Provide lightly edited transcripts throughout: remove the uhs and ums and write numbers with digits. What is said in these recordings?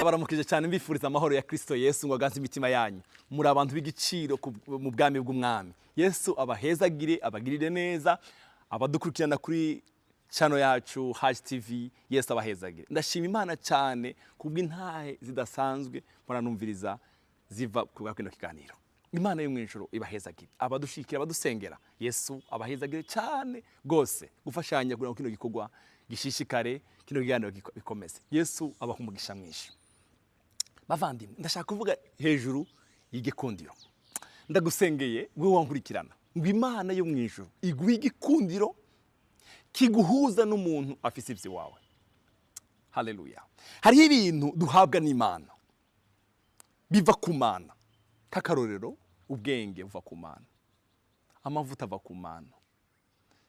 Baramukije cyane, mbifuriza amahoro ya Kristo Yesu ngo aganze imitima yanyu. Muri abantu b'igiciro mu bwami bw'Umwami Yesu. Abahezagire, abagirire neza. Abadukurikirana kuri channel yacu Haji TV, Yesu abahezagire. Ndashima Imana cyane kubw'intahe zidasanzwe muranumviriza ziva ku bwa kino kiganiro. Imana yo mu ijuru ibahezagire. Abadushikira, abadusengera, Yesu abahezagire cyane rwose gufashanya kugira ngo kino gikorwa gishishikare, kino kiganiro gikomeze. Yesu abaha umugisha mwinshi. Bavandimwe, ndashaka kuvuga hejuru y'igikundiro. Ndagusengeye wowe wankurikirana ngo Imana yo mu ijuru iguhe igikundiro kiguhuza n'umuntu afise iby'iwawe. Haleluya! Hariho ibintu duhabwa n'Imana, biva ku Mana. Nk'akarorero, ubwenge buva ku Mana, amavuta ava ku Mana.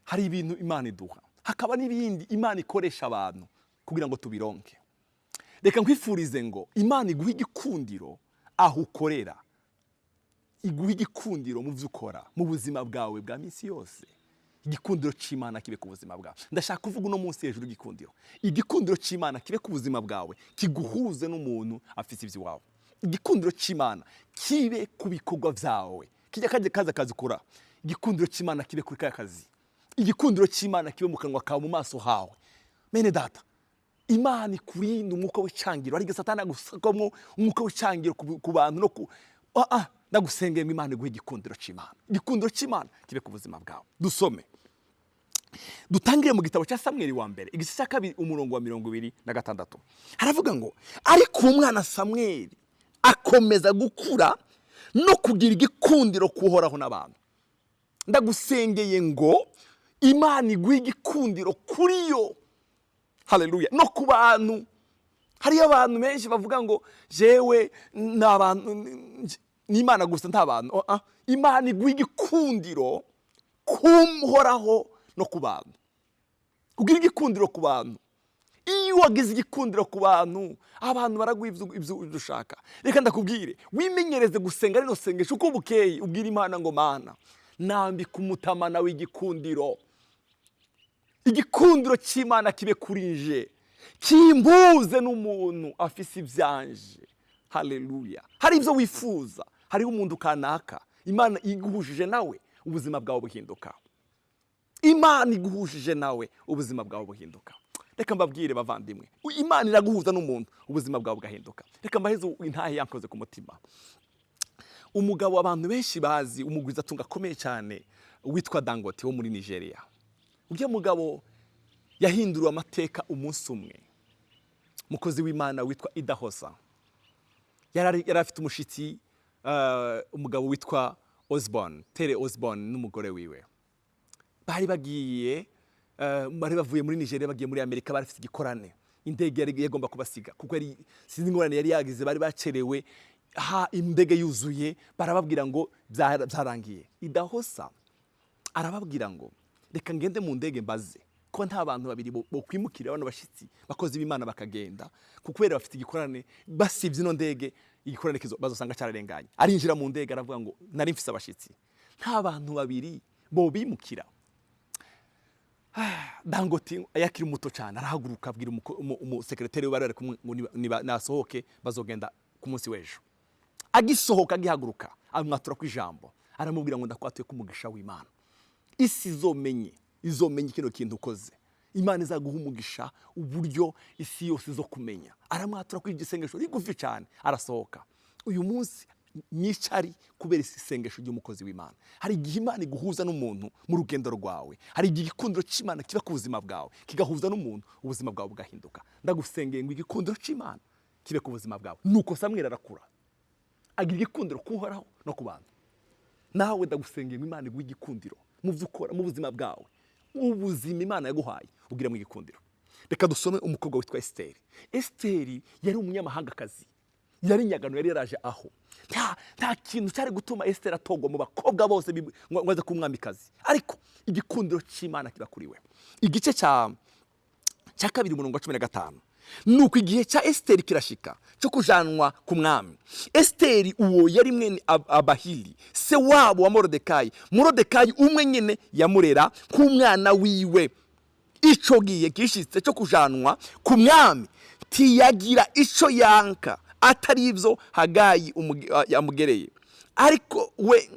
Hari ibintu Imana iduha, hakaba n'ibindi Imana ikoresha abantu kugira ngo tubironke. Reka nkwifurize ngo Imana iguhe igikundiro aho ukorera, iguhe igikundiro mu byo ukora mu buzima bwawe bwa minsi yose. Igikundiro cy'Imana kibe ku buzima bwawe. Ndashaka kuvuga uno munsi hejuru y'igikundiro. Igikundiro cy'Imana kibe ku buzima bwawe, kiguhuze n'umuntu afite iby'iwawe. Igikundiro cy'Imana kibe ku bikorwa byawe, kijya kajya kaza kazi ukora. Igikundiro cy'Imana kibe kuri kaya kazi. Igikundiro cy'Imana kibe mu kanwa kawe, mu maso hawe. Mene data, Imana ikurinde umwuka w'icangiro. Ariko Satani agusakamwo umwuka w'icangiro ku bantu no ku ndagusengeye ngo Imana iguhe igikundiro cy'Imana. Igikundiro cy'Imana kibe ku buzima bwawe. Dusome, dutangire mu gitabo cya Samweli wa mbere, igice cya 2, umurongo wa 26. Haravuga ngo: "Ariko uwo mwana Samweli akomeza gukura no kugira igikundiro kuhoraho n'abantu." Ndagusengeye ngo Imana iguhe igikundiro kuri yo, haleluya, no ku bantu. Hariyo abantu benshi bavuga ngo jewe ni abantu, ni Imana gusa, nta bantu. Oh, ah. Imana iguha igikundiro kumhoraho no ku bantu, kugira igikundiro ku bantu. Iyo wagize igikundiro ku bantu, abantu baraguha ibyo ushaka. Reka ndakubwire, wimenyereze gusenga rino sengesho uko bukeye, ubwira Imana ngo: "Mana, nambika umutamana w'igikundiro. Igikundiro cy'Imana kibe kuri nje, kimbuze n'umuntu afise ibyanje." Haleluya! Hari ibyo wifuza, hariho umuntu kanaka Imana iguhujije nawe, ubuzima bwawe buhinduka. Imana iguhujije nawe, ubuzima bwawe buhinduka. Reka mbabwire bavandimwe, Imana iraguhuza n'umuntu, ubuzima bwawe bugahinduka. Reka mbaheze intahe yankoze ku mutima. Umugabo abantu benshi bazi, umugwizatunga akomeye cyane witwa Dangote wo muri Nigeria, ujya mugabo yahinduriwe amateka umunsi umwe. Umukozi w'Imana witwa Idahosa yari afite umushitsi, umugabo witwa Osborne, Tere Osborne n'umugore wiwe. Bari bagiye, bari bavuye muri Nigeria bagiye muri Amerika, bari bafite igikorane. Indege yari yagomba kubasiga kuko yari, sinzi ingorane yari yagize, bari bacerewe, ha indege yuzuye, barababwira ngo byarangiye. Idahosa arababwira ngo: "Reka ngende mu ndege mbaze ko nta bantu babiri bokwimukira bano bashitsi, bakozi b'Imana, bakagenda, kuko kubera bafite igikorane, basibye ino ndege, igikorane bazosanga cyararenganye." Arinjira mu ndege, aravuga ngo: "Nari mfise abashitsi, nta bantu babiri bo bimukira?" Dangote yakiri muto cyane arahaguruka, abwira umusekreteri we bari bari kumwe ngo nasohoke, bazogenda ku munsi w'ejo. Agisohoka, agihaguruka, amwatura ku ijambo, aramubwira ngo: "Ndakwatuye ko umugisha w'Imana, isi izomenye kino kintu ukoze. Imana izaguha umugisha uburyo isi yose izo kumenya." Aramwatura kuri iryo sengesho rigufi cyane, arasohoka. Uyu munsi nyicari kubera isengesho ry'umukozi w'Imana. Hari igihe Imana iguhuza n'umuntu mu rugendo rwawe. Hari igihe igikundiro cy'Imana kiba ku buzima bwawe, kigahuza n'umuntu, ubuzima bwawe bugahinduka. Ndagusengeye ngo igikundiro cy'Imana kibe ku buzima bwawe. Nuko Samweli arakura, agira igikundiro kuhoraho no ku bantu. Nawe ndagusengeye ngo Imana iguhe igikundiro mu byo ukora, mu buzima bwawe, ubuzima Imana yaguhaye ugiramo igikundiro. Reka dusome umukobwa witwa Esiteri. Esiteri yari umunyamahangakazi, yari inyagano, yari yaraje aho. Nta kintu cyari gutuma Esiteri atogwa mu bakobwa bose ngo aze kuba umwamikazi, ariko igikundiro cy'Imana kiba kuri we. Igice cya 2, umurongo wa 15: "Nuko igihe cya Esiteri kirashika cyo kujanwa ku mwami. Esiteri uwo yari mwene Abahili, se wabo wa Morodekayi. Morodekayi umwe nyine yamurera nk'umwana wiwe. Ico gihe gishitse cyo kujanwa ku mwami, Tiyagira ico yanka atari ivyo Hagayi yamugereye, ariko we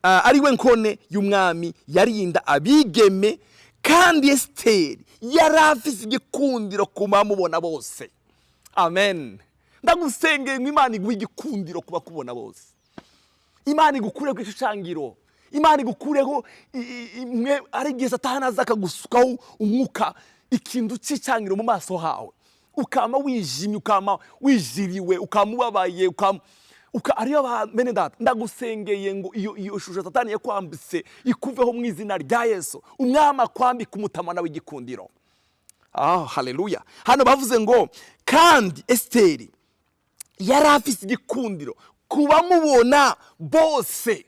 ari we nkone y'umwami yarinda abigeme. Kandi Esiteri yari afise igikundiro ku bamubona bose. Amen. Ndagusengeye ngo Imana iguhe igikundiro kuba kubona bose. Imana igukureho ishishangiro, Imana igukureho imwe. Ari igihe Satani aza akagusukaho umwuka, ikintu cy'icyangiro mu maso hawe, ukama wijimye, ukama wijiriwe, ukama ubabaye, ukama ariyo. Bene data, ndagusengeye ngo iyo shusho Satani yakwambitse ikuveho mu izina rya Yesu. Umwami akwambika umutamana w'igikundiro. Ah, haleluya! Hano bavuze ngo kandi Esiteri yari afise igikundiro ku bamubona bose.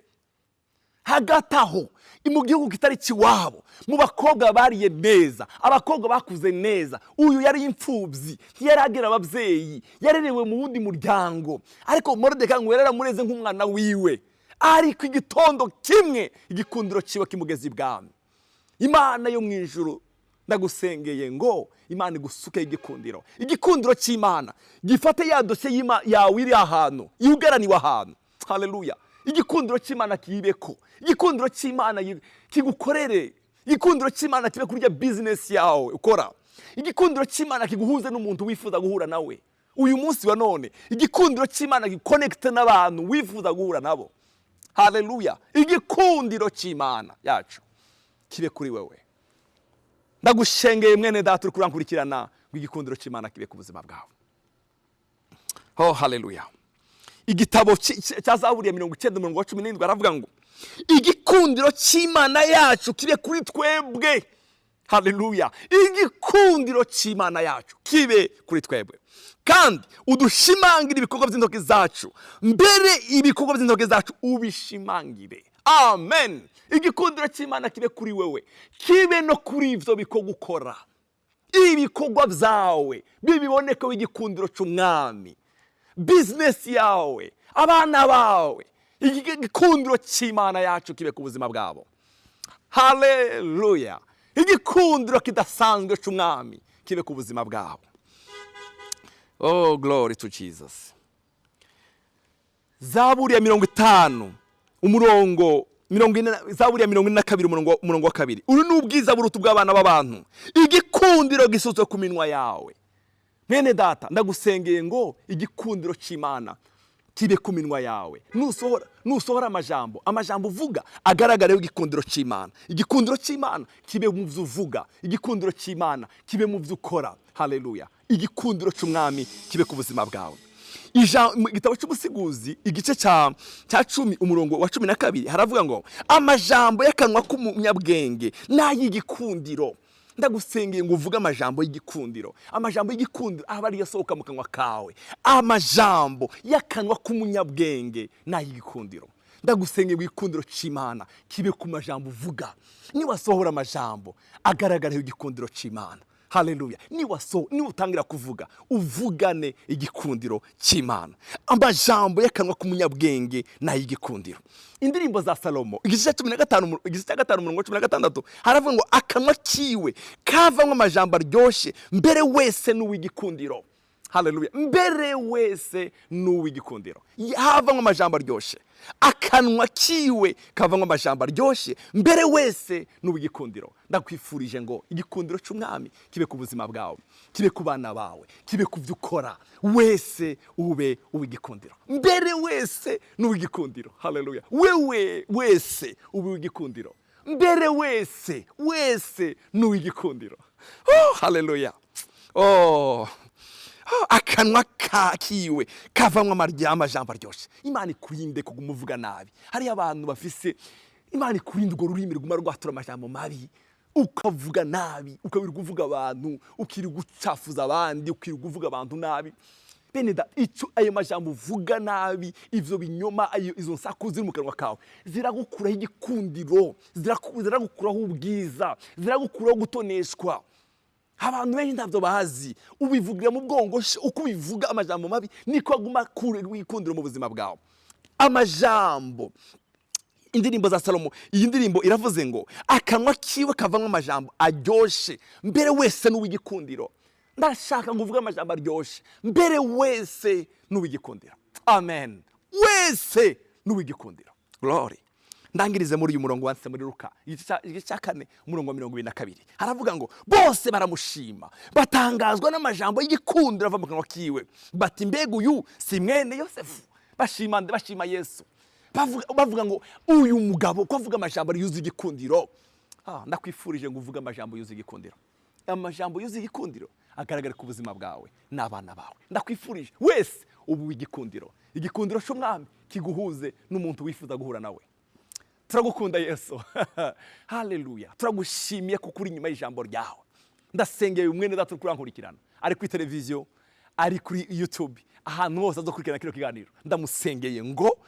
Hagati aho mu gihugu kitari kiwabo, mu bakobwa bariye neza, abakobwa bakuze neza, uyu yari imfubyi, ntiyari agera ababyeyi, yarerewe mu wundi muryango, ariko Moridekayi ngo yari yaramureze nk'umwana wiwe. Ariko igitondo kimwe igikundiro kiba kimugeze ibwami. Imana yo mu ijuru, ndagusengeye ngo Imana igusuke igikundiro. Igikundiro cy'Imana gifate ya dosiye yawe iri ahantu yugaraniwe ahantu. Haleluya! Igikundiro cy'Imana kibeko, igikundiro cy'Imana kigukorere, igikundiro cy'Imana kibe kurya bizinesi yawe ukora, igikundiro cy'Imana kiguhuze n'umuntu wifuza guhura nawe uyu munsi wa none, igikundiro cy'Imana gikonekite n'abantu wifuza guhura nabo. Haleluya! Igikundiro cy'Imana yacu kibe kuri wewe. Ndagushengeye, mwene data uri kurankurikirana, ngo igikundiro cy'Imana kibe ku buzima bwawe. Oh, haleluya! Igitabo cya Zaburi ya 90, umurongo wa 17, aravuga ngo igikundiro cy'Imana yacu kibe kuri twebwe. Haleluya! Igikundiro cy'Imana yacu kibe kuri twebwe, kandi udushimangire ibikorwa by'intoki zacu. Mbere ibikorwa by'intoki zacu ubishimangire. Amen. Igikundiro cy'Imana kibe kuri wewe, kibe no kuri ibyo bikorwa ukora. Ibikorwa byawe bibibonekeho igikundiro cy'umwami. Bizinesi yawe, abana bawe, igikundiro cy'Imana yacu kibe ku buzima bwabo. Haleluya! Igikundiro kidasanzwe cy'umwami kibe ku buzima bwabo. Oh, glory to Jesus! Zaburi ya 50, umurongo 40, Zaburi ya 42, umurongo wa 2: uru ni ubwiza buruta ubw'abana b'abantu, igikundiro gisutswe ku minwa yawe. Mwene data, ndagusengeye ngo igikundiro cy'Imana kibe ku minwa yawe. Nusohora amajambo uvuga agaragareho igikundiro cy'Imana. Igikundiro cy'Imana kibe mu byo uvuga, igikundiro cy'Imana kibe mu byo ukora. Haleluya! Igikundiro cy'umwami kibe ku buzima bwawe. Mu gitabo cy'Umusiguzi, igice cya 10, umurongo wa 12, haravuga ngo amajambo y'akanwa k'umunyabwenge n'ay'igikundiro. Ndagusengeye ngo uvuge amajambo y'igikundiro. Amajambo y'igikundiro aba ariyo asohoka mu kanwa kawe. Amajambo y'akanwa k'umunyabwenge n'ay'igikundiro. Ndagusengeye ngo igikundiro cy'Imana kibe ku majambo uvuga. Niwasohora amajambo agaragaraho igikundiro cy'Imana. Haleluya! Niba utangira kuvuga, uvugane igikundiro cy'Imana. Amajambo y'akanwa k'umunyabwenge n'ay'igikundiro. Indirimbo za Salomo, igice cya 15, igice cya 5, umurongo wa 16, haravuga ngo akanwa kiwe kavamo amajambo aryoshye, mbere wese n'uw'igikundiro. Haleluya! Mbere wese n'uw'igikundiro, havamo amajambo aryoshye. Akanwa kiwe kavamo amajambo aryoshye, mbere wese n'uw'igikundiro. Ndakwifurije ngo igikundiro cy'umwami kibe ku buzima bwawe, kibe ku bana bawe, kibe ku byo ukora. Wese ube uw'igikundiro, mbere wese n'uw'igikundiro. Haleluya! Wewe wese ube uw'igikundiro, mbere wese wese n'uw'igikundiro. Oh, haleluya! Oh. Oh, akanwa kiwe kavamwo amajambo aryoshye. Imana ikurinde kuguma uvuga nabi. Hariyo abantu bafise, Imana ikurinde urwo rurimi ruguma rwatura amajambo mabi, ukavuga nabi, ukawirirwa uvuga abantu, ukirirwa ucafuza abandi, ukirirwa uvuga abantu nabi. Bene da, icyo ayo majambo uvuga nabi, ivyo binyoma, izo nsaku ziri mu kanwa kawe ziragukuraho igikundiro, ziragukuraho ubwiza, ziragukuraho gutoneshwa. Abantu benshi ntabyo bazi. Ubivugira mu bwongo, uko ubivuga amajambo mabi niko aguma kure wikundira mu buzima bwawe. Amajambo, Indirimbo za Salomo, iyi ndirimbo iravuze ngo akanwa kiwe kavamo amajambo aryoshe, mbere wese n'uw'igikundiro. Ndashaka ngo uvuge amajambo aryoshye. Mbere wese n'uw'igikundiro. Amen. Wese n'uw'igikundiro. Glory. Ndangirize muri uyu murongo wanditse muri Luka igice cya 4, umurongo wa 22. Haravuga ngo bose baramushima, batangazwa n'amajambo y'igikundiro ava mu kanwa kiwe, bati: "Mbega uyu si mwene Yosefu?" Bashima nde? Bashima Yesu. Bavuga ngo uyu mugabo ko avuga amajambo yuzuye igikundiro. Ah, ndakwifurije ngo uvuge amajambo yuzuye igikundiro. Amajambo yuzuye igikundiro agaragara ku buzima bwawe n'abana bawe. Ndakwifurije wese ubu igikundiro, igikundiro cy'umwami kiguhuze n'umuntu wifuza guhura nawe. Turagukunda Yesu, haleluya. Turagushimiye kuko uri inyuma y'ijambo ryawe. Ndasengeye umwene data uri kurankurikirana, ari kuri televiziyo, ari kuri YouTube, ahantu hose azokurikirana kino kiganiro. Ndamusengeye ngo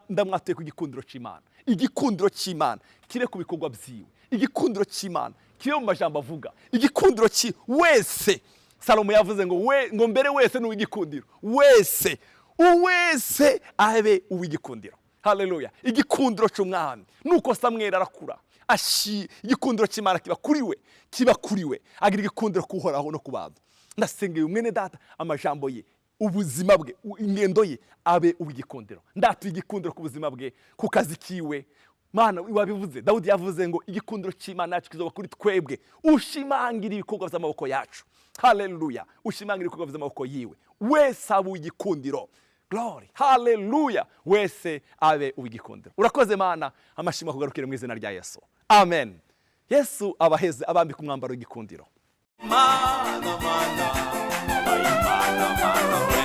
ndamwatuye ku gikundiro cy'Imana. Igikundiro cy'Imana kibe ku bikorwa byiwe, igikundiro cy'Imana kibe mu majambo avuga, igikundiro cyi wese. Salomo yavuze ngo we ngo mbere wese ni uw'igikundiro. Wese, uwese abe uw'igikundiro. Haleluya. Igikundiro cy'umwami. Nuko Samweli arakura, ashi igikundiro cy'Imana kiba kuri we, kiba kuri we, agira igikundiro kuhoraho no ku bantu. Ndasengeye umwene data, amajambo ye, ubuzima bwe, ingendo ye abe uw'igikundiro. Ndatuye igikundiro ku buzima bwe, ku kazi kiwe. Mana, wabivuze. Dawudi yavuze ngo igikundiro cy'Imana yacu kizoba kuri twebwe, ushimangira ibikorwa by'amaboko yacu. Haleluya. Ushimangira ibikorwa by'amaboko yiwe. Wese abe uw'igikundiro. Glory, haleluya. Wese abe uw'igikundiro. Urakoze Mana. Amashimwe akugarukire mu izina rya Yesu, amen. Yesu abaheze, abambika umwambaro w'igikundiro. Mana, mana, mana, mana.